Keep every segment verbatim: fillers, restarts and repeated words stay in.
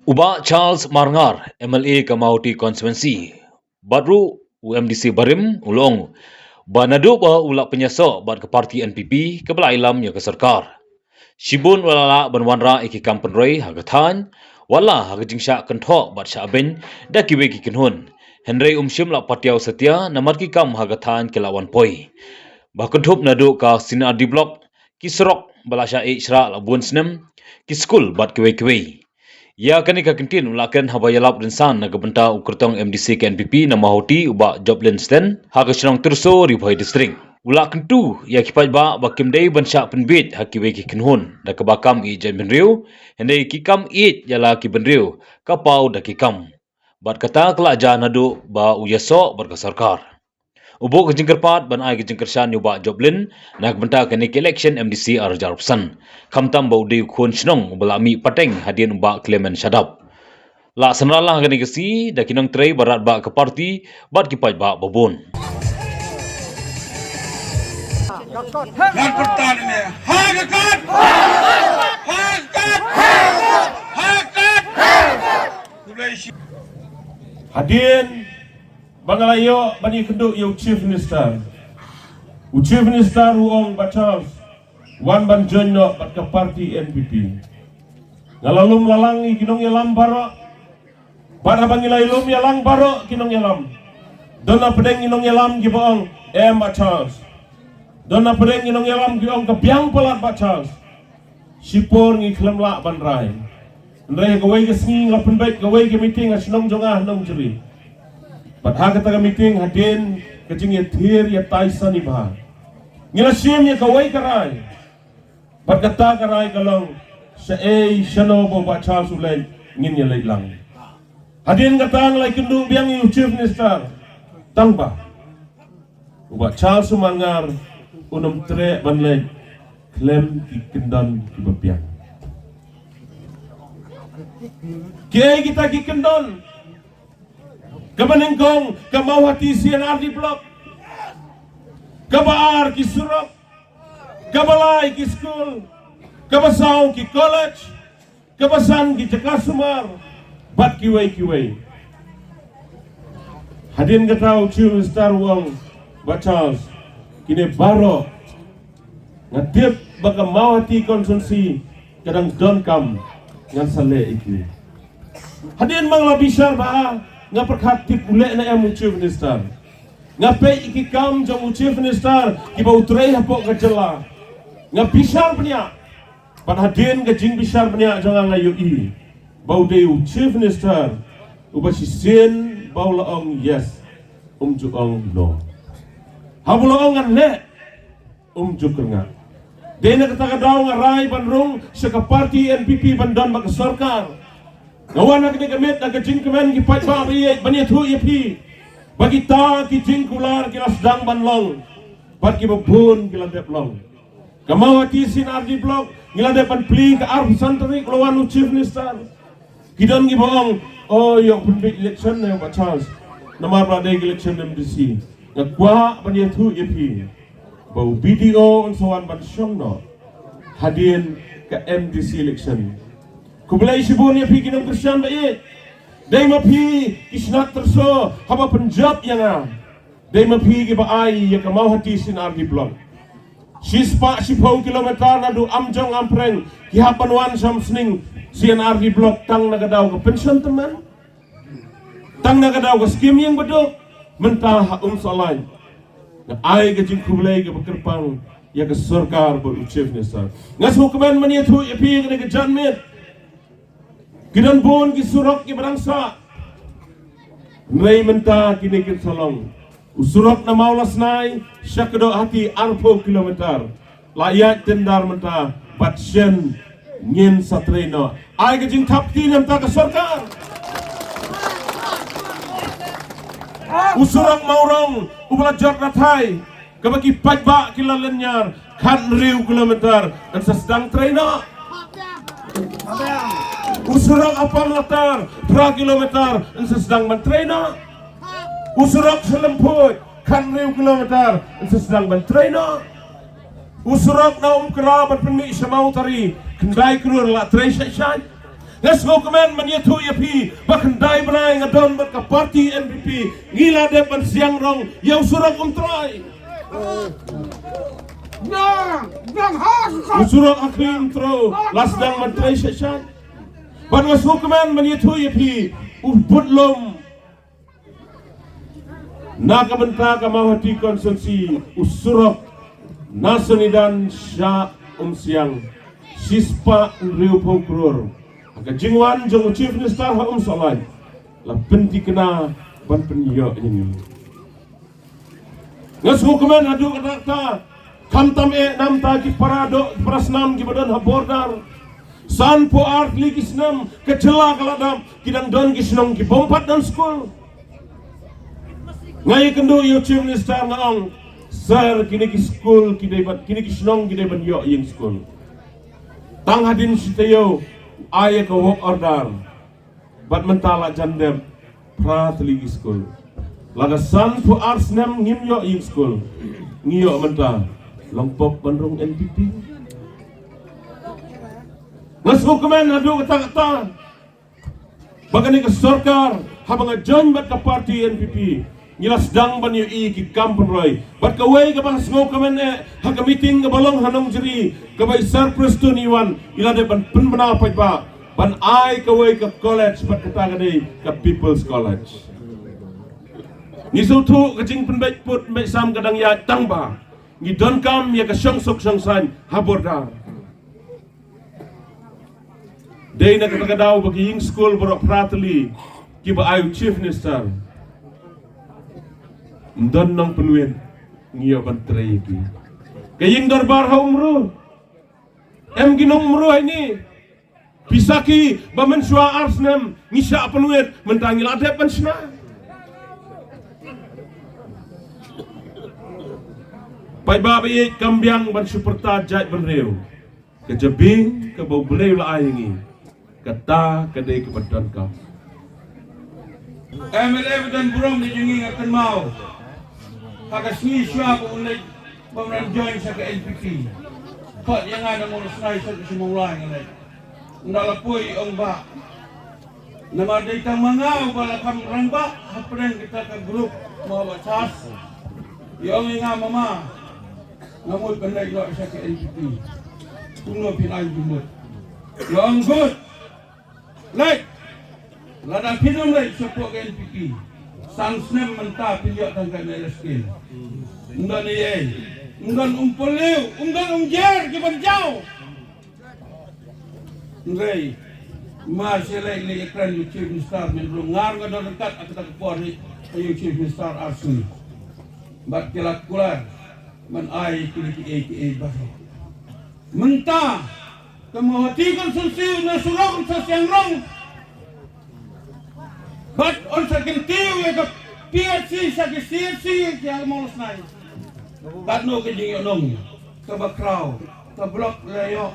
U Bah Charles Marngar, M L A ka Mawhati Constituency, bad ruh u M D C barim, u la ong ba naduh ba u la pynïasoh bad ka parti N P P, kaba la ïalam ïa ka sorkar, shibun u la lah ban wanrah ïa ki kam pynroi ha ka thaiñ, wat la ha ka jingshah kynthoh bad shah beiñ da kiwei ki kynhun. Hynrei um shym la patiaw satia namar ki kam ha ka thaiñ ki la wan poi. Ba kynthup naduh ka C and R D Block, ki surok ba la shah ïeh shrah la bun snem, ki skul bad kiwei kiwei. Ïa kane ka kyntien u la kren haba ïalap rynsan na ka bynta u kyrtong M D C ka N P P na Mawhati, u Bah Joplin Sten, ha ka shnong Tyrso, Ri Bhoi District. U la kyntu ïa ki paidbah ba kim dei ban shah pynbiej ha kiwei ki kynhun da kaba kam ïeit jaitbynriew, hynrei ki kam ïeit ïa la ki bynriew ka paw da ki kam. Bad kata ka la jia naduh ba u ïasoh bad ka sorkar. U buh ka jingkyrpad ban ai ka jingkyrshan ïa u Bah Joplin na ka bynta kane ka election M D C ar hajar arphew san, khamtam ba u dei u khun shnong uba la mih pateng hadien u Bah Clement Shadap. La synran lang ha kane ka sngi da ki nongtrei baroh ba ka parti bad ki paidbah babun. Hadien ba nga la ïoh ban ïakynduh ïa u Chief Minister, u Chief Minister u ong, Bah Charles, wan ban join noh bad ka parti N P P. Nga la lum la lang ïa ki nongïalam baroh. Bad haba ngi la lum ïalang baroh ki nongïalam, don na pdeng ki nongïalam kiba ong, em, Bah Charles. Don na pdeng ki nongïalam ki ong ka biang palat, Bah Charles. Shipor ngi khlem lah ban rai. Hynrei ha kawei ka sngi nga la pynbeit kawei ka meeting ha shnong jong nga ha Nongjri. Bad ha kata ka meeting hadien ka jingïathir ïatai sani bha, ngi la shim ïa kawei ka rai. Bad kata ka rai ka long, shaei shano ba u Bah Charles u leit, ngin ïaleit lang. Hadien kata nga la ïakynduh biang ïa u Chief Minister, tang ba u Bah Charles Marngar un ym treh ban leit khlem ki kyndon kiba biang. Kiei kita ki kyndon? Kaba nyngkong, ka Mawhati C and R D Block. Kaba ar, ki surok. Kaba lai, ki skul. Kaba saw, ki college. Kaba san, ki jaka sumar, bad kiwei kiwei. Hadien kata u Chief Minister u ong, Bah Charles, kine baroh nga tip ba ka Mawhati constituency ka dang donkam, ngan sa leh ïa ki. Hadien ba nga la bishar bha, nga pyrkhat tip u leh ne em u Chief Minister. Nga peit ïa ki kam jong u Chief Minister kiba u trei hapoh ka jylla. Nga bishar bniah. Bad hadien ka jingbishar bniah jong nga, nga ïohi ba u dei u Chief Minister uba shisien ba u la ong yes, um ju ong no. Haba u la ong ngan leh, um ju kyrngah. Dei na kata ka daw nga rai ban rung sha ka parti N P P ban don bad ka sorkar. Nga wan ha kane ka miet da ka jingkmen, ki paidbah ba ïeit, ban ïathuh ïa phi ba kita ki jingkular ki la sdang ban long bad kiba bun ki la dep long. Ka Mawhati C and R D Block, ngi la dep ban plie ka arphew san tarik, u la wan u Chief Minister. Ki don kiba ong, oh, ïoh pynbeit election ne, Bah Charles, namar ba dei election M D C. Nga kwah ban ïathuh ïa phi ba u B D O un sa wan ban shong noh hadien ka M D C election. Khublei shibun ïa phi ki nongkyrshan ba ïeit. Dei ma phi ki shnat tyrso haba pynjop ïa nga. Dei ma phi kiba ai ïa ka Mawhati C and R D Block. Shispah shiphew kilometer naduh Amjong Ampreng, ki hap ban wan sha Umsning C and R D Block tang na ka daw ka pension tymmen, tang na ka daw ka skim ïing baduk, mynta ha Umsohlait. Nga ai ka jingkhublei kaba kyrpang ïa ka sorkar bad u Chief Minister. Nga sngewkmen ban ïathuh ïa phi kane ka janmiet. Ki don bun ki surok kiba dang sah. Hynrei mynta kine kin sa long. U surok na Mawlasnai sha Kdohati arphew kilometer. La ïaid tender mynta bad shen ngin sa trei noh. Ai ka jingthap kti na bynta ka sorkar. U surok Mawrong uba la jot rathai, kaba ki paidbah ki la lynñiar, khathynriew kilometer, yn sa sdang trei noh. U surok Apamlatar, phra kilometer, yn sa sdang ban trei noh. U surok Shalemphuid, khathynriew kilometer, yn sa sdang ban trei noh. U surok na Umkra ban pynmih sha Mawtari, khyndai klur la trei shait shait. Nga sngewkmen ban ïathuh ïa phi ba khyndai bnai nga don bad ka party N P P, ngi la dep ban siang rong ïa u surok Umtrai. U surok ha Khlieh Umtro la sdang ban trei shai shai. Bad nga sngewkmen ban ïathuh ïa phi, u budlum na ka bynta ka Mawhati constituency, u surok na Sonidan sha Umsiang, shispah hynriewphew klur. Ha ka jingwan jong u Chief Minister ha Umsohlait, la pynthikna ban pynïoh ïa ngi. Nga sngewkmen haduh katta katta, khamtam eh namar ki para doh, para snam kiba don ha border. Sanphew ar tylli ki snem ka jylla ka la dap, ki dang don ki shnong ki bym pat don skul. Nga ïakynduh ïa u Chief Minister, nga ong, "Sir, kine ki skul ki dei ban, kine ki shnong ki dei ban ïoh ïing skul." Tang hadien shi taïew ai ïa ka work order. Bad mynta la jan dep phra tylli ki skul. Lada sanphew ar snem ngim ïoh ïing skul, ngi ïoh mynta long pop ban rung N P P. Nga sngewkmen haduh katta katta ba kane ka sorkar, haba nga join bad ka party N P P, ngi la sdang ban ïohi ki kam pynroi. Bad kawei kaba nga sngewkmen eh, ha ka meeting kaba long ha Nongjri, kaba i Sir Prestone i wan, i la dep ban pynbna paidbah ban ai kawei ka college, bad kata ka dei ka People's College. Ngi sngewthuh ka jingpynbeit pud pynbeit sam ka dang ïaid tang ba ngi donkam ïa ka shongsuk shongsaiñ ha border. Dei na kata ka daw ba ki ïing skul baroh phra tylli kiba ai u Chief Minister, ym don nongpynwit, ngi ïoh ban trei ïa ki. Ka ïing dorbar ha Umru, em ki nong Umru ha ini? Pisa ki ba mynshuwa ar snem ngi shah pynwit, mynta ngi la dep ban shna. Paidbah ba ïeit, kam biang ban shu pyrta jaitbynriew. Ka jabieng kaba U Blei u la ai ïa ngi, kata ka dei kaba donkam. M L A ba don burom na jong ngi, nga kynmaw ha ka sngi shuwa ba u leit, ba u dang join sha ka N P P. Khot ïa nga na Mawlasnai, sha ka Mawlai nga leit. Nga la poi, ong, "Bah, namar dei tang ma nga uba la kham rangbah hapdeng kata ka group Mawbachas." I ong ïa nga, "Mama, nga mut ban leit noh sha ka N P P. Kumno phin ai jingmut?" I ong, "Good. Leit. Lada phin ym leit shapoh ka N P P, san snem mynta phin ïoh tang ka M L A skim." Ym don ei ei, ym don umpylliw, ym don umjer ki ban jaw. Hynrei ma sha lei lei ïa kren ïa u Chief Minister, mynta ruh nga nga don ryngkat ha kata ka por hi ïa u Chief Minister ar sngi. Bad ki la kular ban ai kine kiei kiei baroh. Mynta ka Mawhati constituency na surok sa siang rong. Bad yn sa kyntiew ïa ka P H C sha ki C H C ïa ka Mawlasnai. Katno ka jingïohnong kaba khraw, ka block la ïoh,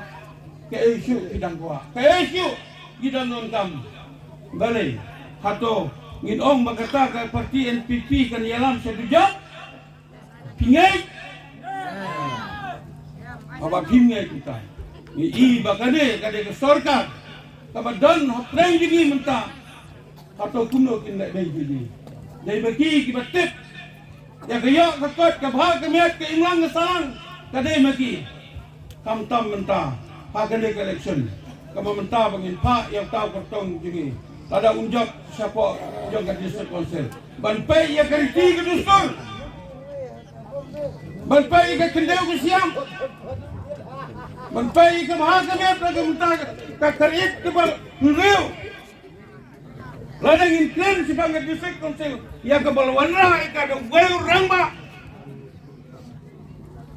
kaei shuh ki dang kwah, kaei shuh ki dang donkam. Balei? Hato ngin ong ba kata ka party N P P kan ïalam sha dujok? Phi ngeit? Haba phim ngeit mynta, ngi i ba kane ka dei ka sorkar kaba don hapdeng jong ngi mynta. Hato kumno kin leh dei jong ngi? Dei ba ki kiba tip ïa ka ïoh ka kot, ka bha ka miat, ka imlang ka sahlang, ka dei ma ki. Khamtam mynta ha kane ka election, kaba mynta ba ngin phah ïa uta u kyrtong jong ngi, lada un jop shapoh jong ka District Council, ban peit ïa ka riti ka dustur, ban peit ïa ka khyndew ka shiang, ban peit ïa ka bha ka miat, ka mynta ka khariat kaba hynriew. Lada ngin kren shaphang ka District Council ïa kaba la wanrah ïa ka da uwei u rangbah,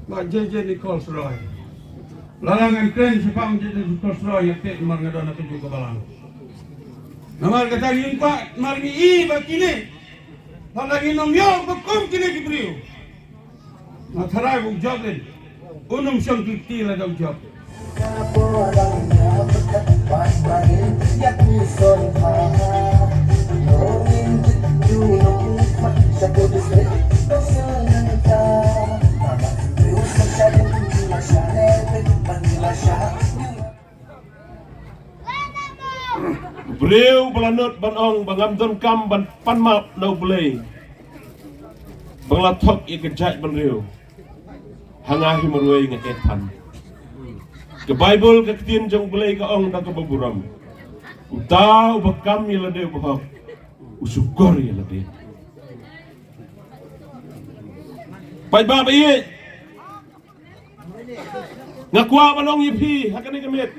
Bah J J Nichols Roy. Lada ngin kren shaphang J J Nichols Roy, ïa phi, namar nga don ha kajuh ka balang. Namar kata ngim pat, namar ngi i ba kine, lada ngin ym ïoh ba kum kine ki briew, nga tharai ba u Joplin un ym shong kti lada u jop. Briew ba la nud ban ong ba ngam donkam ban pan map na U Blei ba nga la thok ïa ka jaitbynriew. Ha nga hi marwei nga eh than. Ka Baibl, ka ktien jong U Blei ka ong da kaba burom: Uta uba kam ïa lade u bahok u shukor ïa lade. Paidbah ba ïeit, nga kwah ban ong ïa phi ha kane ka miet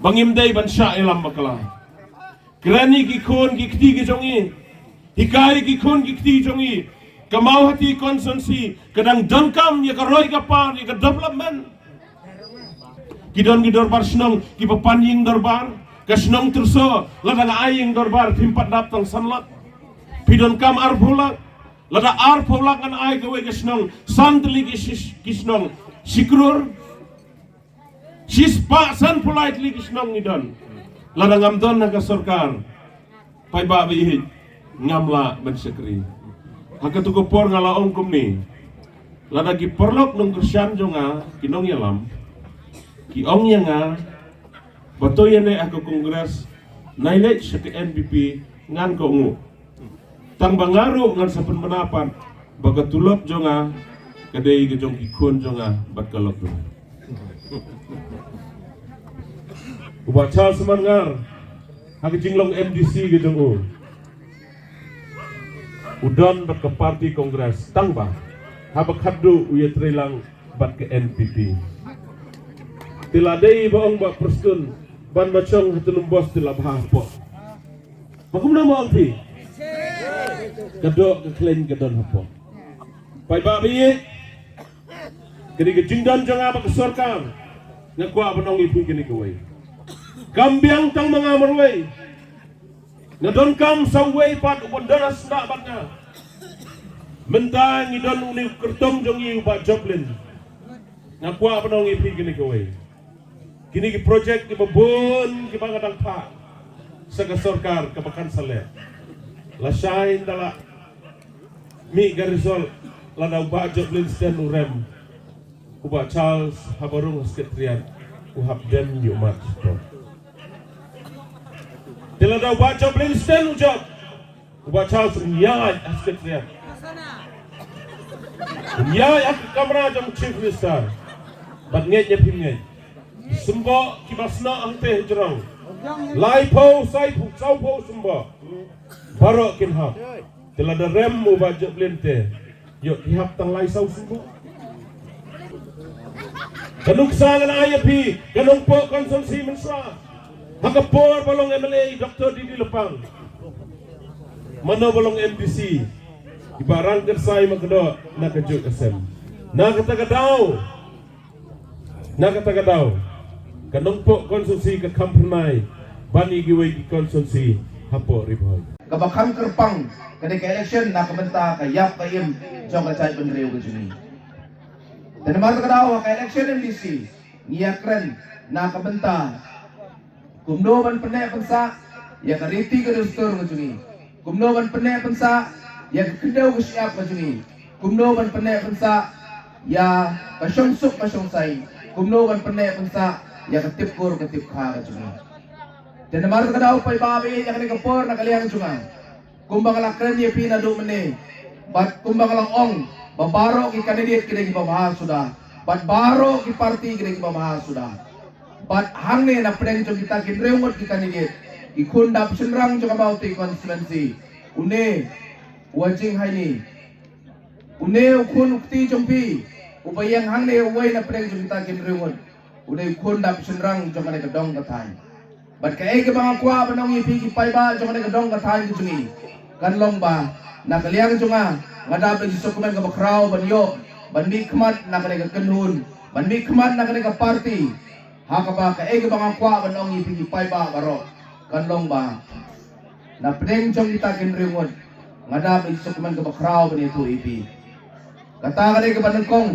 ba ngim dei ban shah ïalam bakla. Kren ïa ki khun ki kti ki jong ngi. Hikai ïa ki khun ki kti jong ngi. Ka Mawhati constituency ka dang donkam ïa ka roi ka par, ïa ka development. Ki don ki dorbar shnong kiba pan ïing dorbar. Ka shnong Tyrso, lada nga ai ïing dorbar phim pat dap tang san lak. Phi donkam arphew lak. Lada arphew lak ngan ai kawei ka shnong, san tylli ki shi-, ki shnong, shi klur. Shispah sanphew lai tylli ki shnong ngi don. Lada ngam don ha ka sorkar, paidbah ba ïeit, ngam lah ban shakri. Ha katu ka por nga la ong kumne. Lada ki paralok nongkyrshan jong nga, ki nongïalam, ki ong ïa nga ba to ïaineh ha ka Congress, nai leit sha ka N P P, ngan kohnguh. Tang ba nga ruh ngan sa pynbna pat ba ka tulop jong nga ka dei ka jong ki khun jong nga bad ka lok jong nga. U Bah Charles Mangar, ha ka jinglong M D C ka jong u, u don bad ka party Congress, tang ba haba khatduh u ïatreilang bad ka N P P. Te la dei ba ong Bah Prestone ban ba shong ha Telumbos te la bha hapoh. Ba kumno mo ong phi? Ka doh ka khleiñ ka don hapoh. Paidbah ba ïeit, kane ka jingdon jong nga bad ka sorkar, nga kwah ban ong ïa phi kane kawei. Kam biang tang ma nga marwei. Nga donkam sa uwei pat uban don ha sla bad nga. Mynta ngi don une u kyrtong jong ngi u Bah Joplin. Nga kwah ban ong ïa phi kine kawei. Kine ki projek kiba bun kiba nga dang phah sha ka sorkar kaba kan sa leh. Lashai da la mih ka result, lada u Bah Joplin Sten u rem, u Bah Charles haba rung ha Secretariat u hap dem ïa u mat. Te lada u Bah Joplin Sten u jop, u Bah Charles un ïaid ha Secretariat, un ïaid ha ka kamra jong Chief Minister bad ngeit ïa phi ngeit. Symboh kiba snoh hangtei hajrong, laiphew, saiphew, sawphew symboh, baroh kin hap. Te lada rem u Bah Joplin te, ïoh ki hap tang lai saw symboh. Ka nuksa ngan ai ïa phi, ka Nongpoh constituency mynshwa, ha ka por ba long M L A i Doctor D D Lapang, mano ba long M D C, i Bah Rangkyrsai Makdoh na ka juk ka sem. Na kata ka daw, na kata ka daw, ka Nongpoh constituency ka kham phyrnai ban ïa kiwei ki constituency hapoh Ri Bhoi. Kaba kham kyrpang ka dei ka election na ka bynta ka ïap ka im jong ka jaitbynriew ka jong ngi. Te namar kata ka daw ha ka election M D C ngi ïakren na ka bynta kumno ban pynneh pynsah ïa ka riti ka dustur ka jong ngi, kumno ban pynneh pynsah ïa ka khyndew ka shyiap ka jong ngi, kumno ban pynneh pynsah ïa ka shongsuk ka shongsaiñ, kumno ban pynneh pynsah ïa ka tipkur ka tipkha ka jong ngi. Te namar kata ka daw paidbah ba ïeit, ïa kane ka por na ka liang jong nga, kumba nga la kren ïa phi naduh mynne, bad kumba nga la ong ba baroh ki candidate ki dei kiba bha suda, bad baroh ki party ki dei kiba bha suda. Bad hangne na pdeng jong kita ki hynriew ngut ki candidate, ki khun dap shynrang jong ka Mawhati constituency, une u Wajing Haini, une u khun u kti jong phi, uba ïeng hangne uwei na pdeng jong kita ki hynriew ngut, u dei u khun dap shynrang jong kane ka dong ka thaiñ. Bad kaei kaba nga kwah ban ong ïa phi ki paidbah jong kane ka dong ka thaiñ ka jong ngi, kan long ba na ka liang jong nga, nga dap da ka jingsngewkmen kaba khraw ban ïoh, ban mihkhmat na kane ka kynhun, ban mihkhmat na kane ka party. Ha kaba kaei kaba nga kwah ban ong ïa phi ki paidbah baroh, kan long ba na pdeng jong kita ki hynriew ngut, nga dap da ka jingsngewkmen kaba khraw ban ïathuh ïa phi. Kata ka dei kaba nyngkong.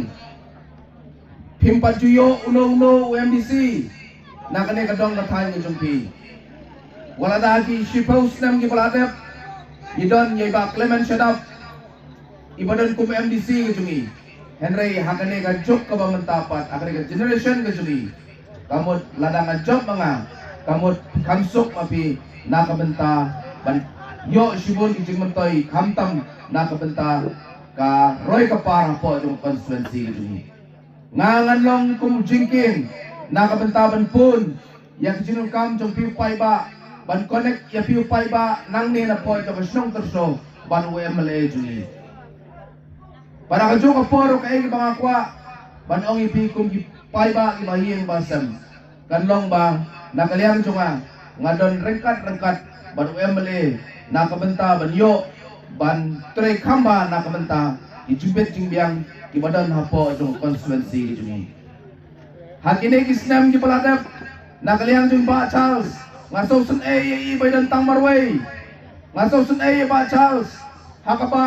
Phim pat ju ïoh uno uno u M D C na kane ka dong ka thaiñ ka jong phi. Wat la da ki shiphew snem kiba la dep, ngi don ïa i Bah Clement Shadap, iba don kum M D C ka jong ngi. Hynrei ha kane ka juk kaba mynta pat, ha kane ka generation ka jong ngi, ka mut lada nga jop ma nga, ka mut kham suk ma phi, na ka bynta ban ïoh shibun ki jingmyntoi, khamtam na ka bynta ka roi ka par hapoh jong ka constituency ka jong ngi. Nga ngan long kum jingkieng na ka bynta ban pun ïa ka jingdonkam jong phi u paidbah, ban connect ïa phi u paidbah nangne napoh jong ka shnong Tyrso bad u M L A jong ngi. Bad ha kajuh ka por ruh kaei kaba nga kwah ban ong ïa phi kum ki paidbah kiba ïing ba sem, kan long ba na ka liang jong nga, nga don ryngkat ryngkat bad u M L A na ka bynta ban ïoh ban trei kham bha na ka bynta ki jingbit jingbiang kiba don hapoh jong ka constituency ka jong ngi. Ha kine ki snem kiba la dep, na ka liang jong Bah Charles, nga sngewsynei ïa i ba i don tang marwei. Nga sngewsynei ïa Bah Charles ha kaba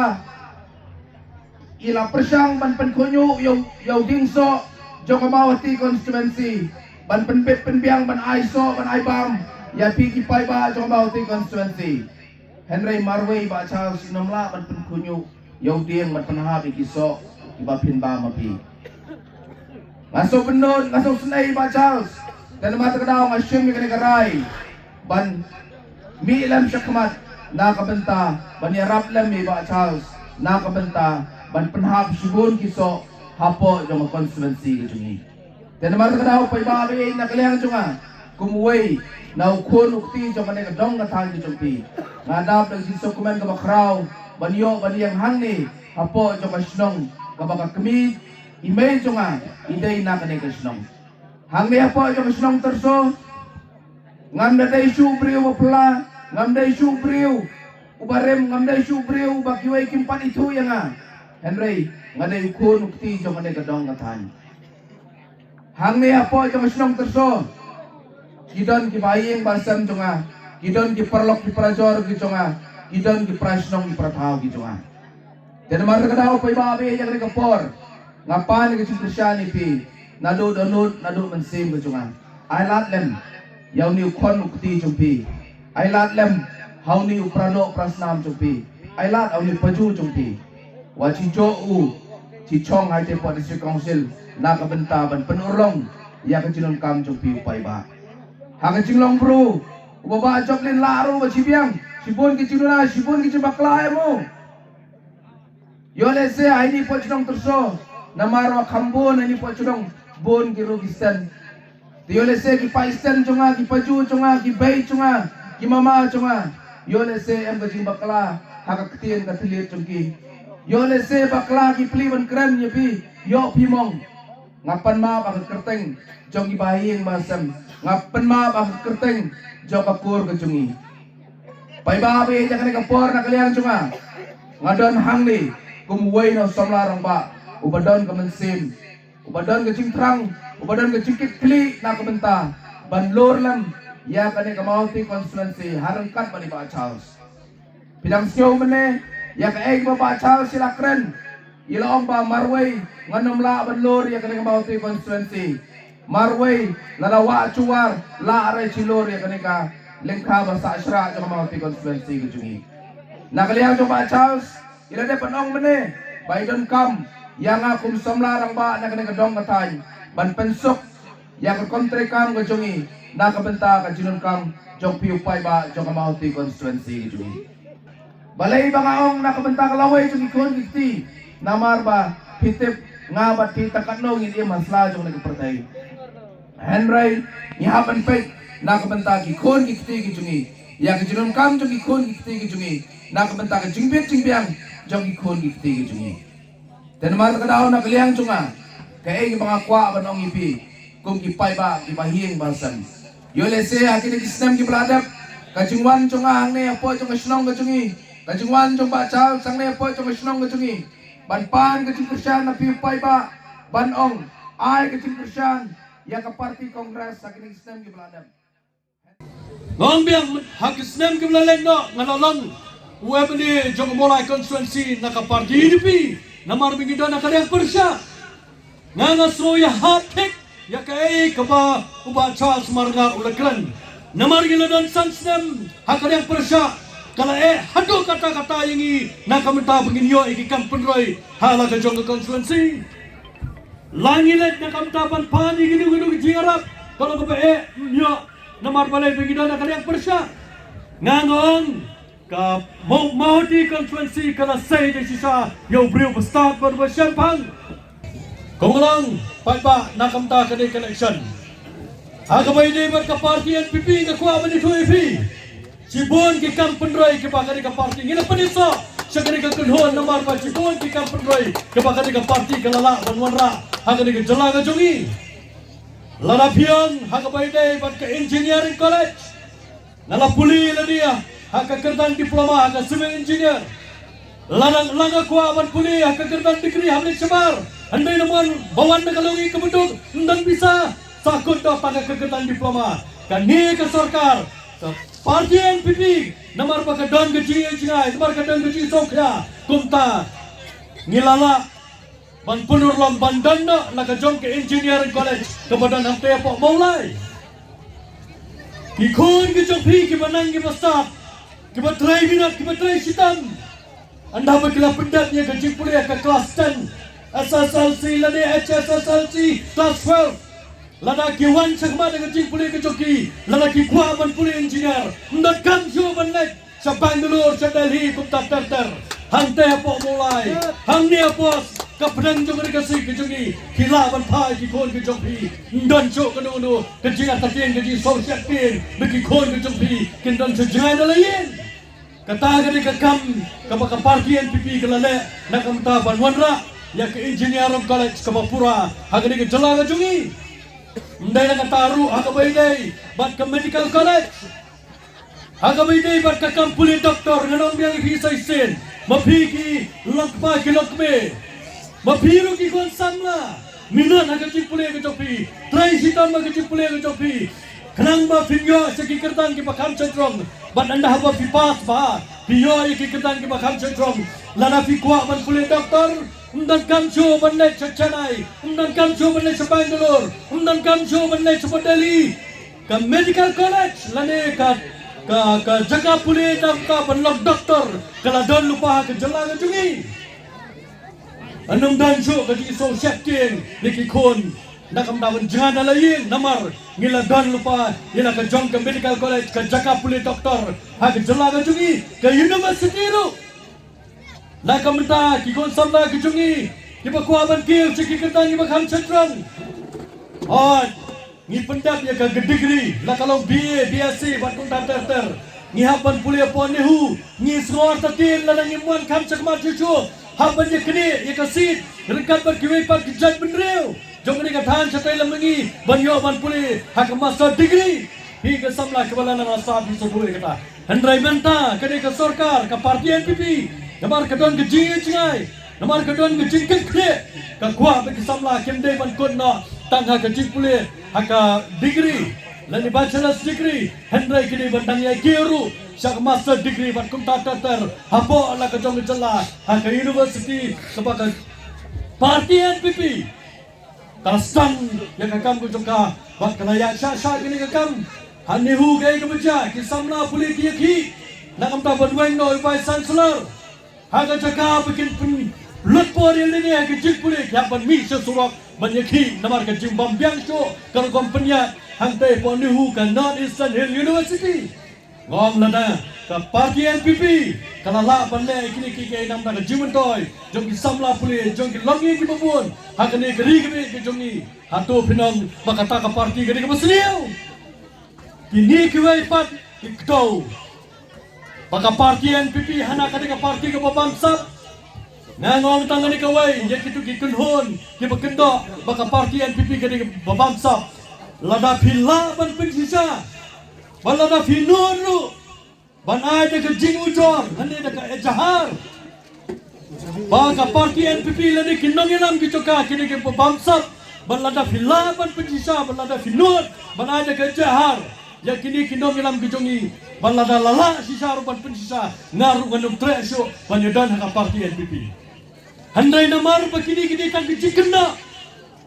i la pyrshang ban pynkhynñiuh ïa u, ïa u dieng soh jong ka Mawhati constituency, ban pynbit pynbiang, ban ai soh, ban ai bam ïa phi ki paidbah jong ka Mawhati constituency. Hynrei marwei Bah Charles, i nym lah ban pynkhynñiuh ïa u dieng ban pynhap ïa ki soh kiba phin bam ma phi. Nga sngewpynlut, nga sngewsynei Bah Charles. Te namar kata ka daw nga shim ïa kane ka rai ban mih lem shakhmat na ka bynta ban ïarap lem ïa Bah Charles na ka bynta ban pynhap shibun ki soh hapoh jong ka constituency ka jong ngi. Te namar kata ka daw paidbah ba ïeit, na ka liang jong nga kum uwei na u khun u kti jong kane ka dong ka thaiñ ka jong phi, nga dap da ka jingsngewkmen kaba khraw ban ïoh ban ïeng hangne hapoh jong ka shnong kaba ka kmie i mei jong nga i dei na kane ka shnong. Hangne hapoh jong ka shnong Tyrso, ngam da dei shuh u briew uba phylla, ngam dei shuh u briew uba rim, ngam dei shuh u briew uba kiwei kim pat ithuh ïa nga. Hynrei nga dei u khun u kti jong kane ka dong ka thaiñ. Hangne hapoh jong ka shnong Tyrso, ki don kiba ïing ba sem jong nga, ki don ki paralok ki parajor ki jong nga, ki don ki para shnong ki para thaw ki jong nga. Te namar kata ka daw paidbah ba ïeit, ïa kane ka por nga pan ka jingkyrshan ïa phi, naduh dohnud naduh mynsiem ka jong nga. Ai lad lem ïa une u khun u kti jong phi. Ai lad lem ha une u para doh para snam jong phi. Ai lad ha une u paju jong phi. Wat shu joh u shu shong ha ite hapoh District Council na ka bynta ban pynurlong ïa ka jingdonkam jong phi u paidbah. Ha ka jinglong bru, u Bah Joplin lah ruh ba shi biang shibun ki jingduna, shibun ki jingbakla, em u? Ïoh lehse ha ine hapoh shnong Tyrso, namar ba kham bun ha ine hapoh shnong, bun ki ruh ki stand. Te ïoh lehse ki paistan jong nga, ki paju jong nga, ki bei jong nga, ki mama jong nga, ïoh lehse em ka jingbakla ha ka ktien ka thylliej jong ki. Ïoh lehse bakla ki plie ban kren ïa phi, ïoh phi mong. Nga pan map ha ka kyrteng jong ki bahaïing bahasem, nga pan map ha ka kyrteng jong ka kur ka jong ngi. Paidbah ba ïeit, ïa kane ka por na ka liang jong nga, nga don hangne kum uwei na u samla rangbah uba don ka mynsiem, uba don ka jingthrang, uba don ka jingkitkhlieh na ka bynta ban lur lem ïa kane ka Mawhati constituency ha ryngkat bad i Bah Charles. Phi dang sngew mynne ïa kaei ba Bah Charles i la kren, i la ong ba marwei ngan ym lah ban lur ïa kane ka Mawhati constituency. Marwei lada wah shuwa lah re shi lur ïa kane ka lyngkha ba sah shrah jong ka Mawhati constituency ka jong ngi. Na ka liang jong Bah Charles, i la dep ban ong mynne ba i donkam ïa nga kum samla rangbah na kane ka dong ka thaiñ ban pynsuk ïa ka kam treikam ka jong ngi na ka bynta ka jingdonkam jong phi u paidbah jong ka Mawhati constituency ka jong ngi. Balei ba nga ong na ka bynta ka lawei jong ki khun ki kti? Namar ba phi tip, nga bad phi tang katno ngin im ha sla jong kane ka pyrthei. Hynrei ngi hap ban peit na ka bynta ki khun ki kti ki jong ngi, ïa ka jingdonkam jong ki khun ki kti ki jong ngi, na ka bynta ka jingbit jingbiang jong ki khun ki kti ki jong ngi. Te namar kata ka daw na ka liang jong nga, kaei ba nga kwah ban ong ïa phi kum ki paidbah ki bahaïing bahasem, ïoh lehse ha kine ki snem kiba la dep, ka jingwan jong nga hangne hapoh jong ka shnong ka jong ngi, ka jingwan jong Bah Charles hangne hapoh jong ka shnong ka jong ngi, ban pan ka jingkyrshan na phi u paidbah, ban ong ai ka jingkyrshan ïa ka party Congress ha kine ki snem kiba la dep. Nga ong biang, ha ki snem kiba la leit noh nga la long u M L A jong ka Mawlai constituency na ka party U D P, namar ba ngi don ha ka liang pyrshah. Nga nga sngew ïahap thik ïa kaei kaba u Bah Charles Marngar u la kren. Namar ngi la don san snem ha ka liang pyrshah, ka la eh haduh katta katta ïa ngi na ka bynta ba ngin ïoh ïa ki kam pynroi ha la ka jong ka constituency. La ngi leit na ka bynta ban pan ïa kino kino ki jingïarap, ka long kaba eh ym ïoh. Namar balei? Ba ngi don ha ka liang pyrshah. Nga ong ka Mawhati constituency ka la sei da shisha ïa u briew ba stad bad ba shemphang. Kong Long, paidbah, na ka bynta kane ka election, ha kaba ïadei bad ka party N P P nga kwah ban ïathuh ïa phi. Shibun ki kam pynroi kiba kane ka party ngi la pynïasoh sha kane ka kynhun namar ba shibun ki kam pynroi kiba kane ka party ka la lah ban wanrah ha kane ka jylla ka jong ngi. Lada phi ong ha kaba ïadei bad ka engineering college, nga la pule lade ha ka kyrdan diploma ha ka civil engineer. Lada nga kwah ban pule ha ka kyrdan degree ha Mynshuwa, hynrei namar ba wan da ka longïing ka bunduk, ym don pisa, sa kut da tang ka kyrdan diploma. Kane ka sorkar, ka party N P P, namar ba ka don ka jingïeit jingaiñ, namar ka don ka jingsngewkhia, kumta ngi la lah ban pynurlong ban don noh la ka jong ka engineering college kaba don hangtei hapoh Mawlai. Ki khun ki jong phi kiba nang kiba stad, kiba trei minot, kiba trei shitom, ynda ba ki la pyndep ïa ka jingpule ka class ten S S L C lane H S S L C class twelve, lada ki wan shakhmat da ka jingpule ka jong ki, lada ki kwah ban pule engineer, ym donkam shuh ban leit sha Bangalore, sha Delhi kumta ter ter. Hangtei hapoh Mawlai, hangne hapoh ka pdeng jong ka ri Khasi ka jong ngi, ki lah ban phah ïa ki khun ki jong phi. Ym don shuh kano kano ka jingartatien, ka jingsngewsih tieng ba ki khun ki jong phi kin don sha jngai na la ïing. Kata ka dei ka kam kaba ka party N P P ka la leh na ka bynta ban wanrah ïa ka engineering college kaba pura ha ka dei ka jylla ka jong ngi. Ym dei na kata ruh ha kaba ïadei bad ka medical college. Ha kaba ïadei bad ka kam pule doktor, ngan ong biang ïa phi sa shisien, ma phi ki longkpa ki longkmie, ma phi ruh ki khun samla, minot ha ka jingpule ka jong phi, trei shitom ha ka jingpule ka jong phi, khnang ba phin ïoh sha ki kyrdan kiba kham shangrong. Bad ynda haba phi pass bha, phi ïoh ïa ki kyrdan kiba kham shangrong. Lada phi kwah ban pule doktor, ym donkam shuh ban leit sha Chennai, ym donkam shuh ban leit sha Bangalore, ym donkam shuh ban leit sha Delhi. Ka medical college lane ka, ka, ka jaka pule na ka bynta ban long doktor ka la don lypa ha ka jylla ka jong ngi. Ym don shuh ka jingsngewsih tieng ïa ki khun na ka bynta ban jngai na la ïing namar ngi la don lypa ïa la ka jong ka medical college, ka jaka pule doktor ha ka jylla ka jong ngi, ka university ruh. Na ka bynta ki khun samla ki jong ngi kiba kwah ban kiew sha ki kyrdan kiba kham shangrong, hooid, ngi pyndep ïa ka degree, la ka long B A, B S C bad kumta ter ter. Ngi hap ban pule hapoh NEHU, ngi sngewthuh lada ngim wan kham shakhmat shuh shuh, hap ban ïa knieh ïa ka seat ryngkat bad kiwei pat ki jaitbynriew jong kane ka thaiñ shatei lem ma ngi ban ïoh ban pule ha ka master degree. Phi ki samla kiba la nang la sah, phi sngewthuh ïa kata. Hynrei mynta kane ka sorkar, ka party N P P, namar ka don ka jingïeit jingaiñ, namar ka don ka jingkitkhlieh, ka kwah ba ki samla kim dei ban kut noh tang ha ka jingpule ha ka degree lane bachelor's degree, hynrei ki dei ban dang ïai kiew ruh sha ka master degree bad kumta ter ter hapoh la ka jong ka jylla ha ka university kaba ka party N P P ka la sdang ïa ka kam ka jong ka bad ka la ïaid shah shah kane ka kam. Ha NEHU kaei kaba jia, ki samla pule ki ïakhih na ka bynta ban weng noh ïa u Vice Chancellor. Ha ka jaka ba kin pynlut por ïa lade ha ka jingpule, ki hap ban mih sha surok ban ïakhih namar ka jingbym biang shuh ka rukom pynïaid hangtei hapoh NEHU, ka North Eastern Hill University. Nga ong lada ka party N P P ka la lah ban leh ïa kine kiei kiei na ka bynta ka jingmyntoi jong ki samla pule, jong ki longïing kiba bun ha kane ka ri kaba ïeit ka jong ngi, hato phin ong ba kata ka party ka dei kaba sniew? Kine kiwei pat ki kdew ba ka party N P P hana ka dei ka party kaba bamsap. Nga ong tang kane kawei ïa kito ki kynhun kiba kyndoh ba ka party N P P ka dei kaba bamsap. Lada phi lah ban pynshisha, ba lada phi nud ruh ban ai da ka jingujor lane da ka ejahar ba ka party N P P lane ki nongïalam ki jong ka ki dei kiba bamsap, ba lada phi lah ban pynshisha, ba lada phi nud ban ai da ka ejahar ïa kine ki nongïalam ki jong ngi, ba lada la lah shisha ruh ban pynshisha, nga ruh ngan ym treh shuh ban ïadon ha ka party N P P. Hynrei namar ba kine ki dei tang ki jingkynnoh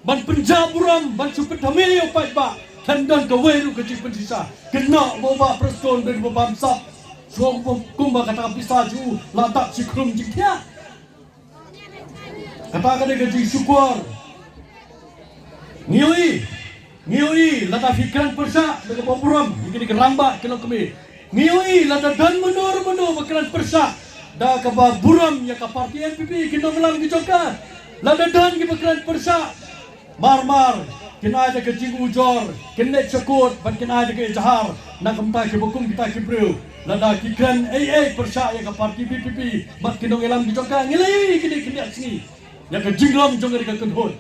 ban pynjah burom, ban shu pynthymmai ïa u paidbah, khlem don kawei ruh ka jingpynshisha. Kynnoh ba u Bah Prestone u dei uba bamsap, shuh kumba kata ka pisa jong u la dap shi khrum jingthiah. Kata ka dei ka jingshukor. Ngi ïohi, ngi ïohi lada phi kren pyrshah da kaba burom ïa kine ki rangbah ki longkmie, Ngi ïohi lada don mano mano ba kren pyrshah da kaba burom ïa ka party N P P, ki nongïalam ki jong ka, lada don kiba kren pyrshah, mar mar kin ai da ka jingujor, kin leit sha kot bad kin ai da ka ijhar na ka bynta kiba kum kita ki briew. Lada ki kren ei ei pyrshah ïa ka party V P P bad ki nongïalam ki jong ka, ngi la ïohi kine ki ïa sngi ïa ka jinglong jong ka ri ka kynhun.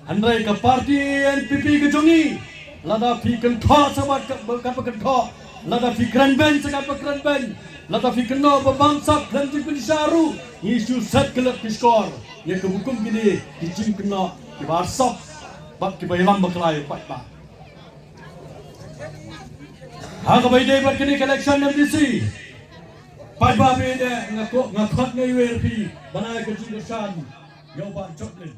Hynrei ka party N P P ka jong ngi, lada phi kynthoh sa bad ka, ka ba kynthoh, lada phi kren beiñ sa ka ba kren beiñ, lada phi kynnoh ba bamsap khlem jingpynshisha ruh, ngi shu set klet ki shkor ïa ka ba kum kine ki jingkynnoh kiba arsap bad kiba ïalam bakla ïa u paidbah. Ha kaba ïadei bad kane ka election M D C, paidbah ba ïadei, nga ko, nga khot nga ïwer phi ban ai ka jingkyrshan ïa u Bah Joplin.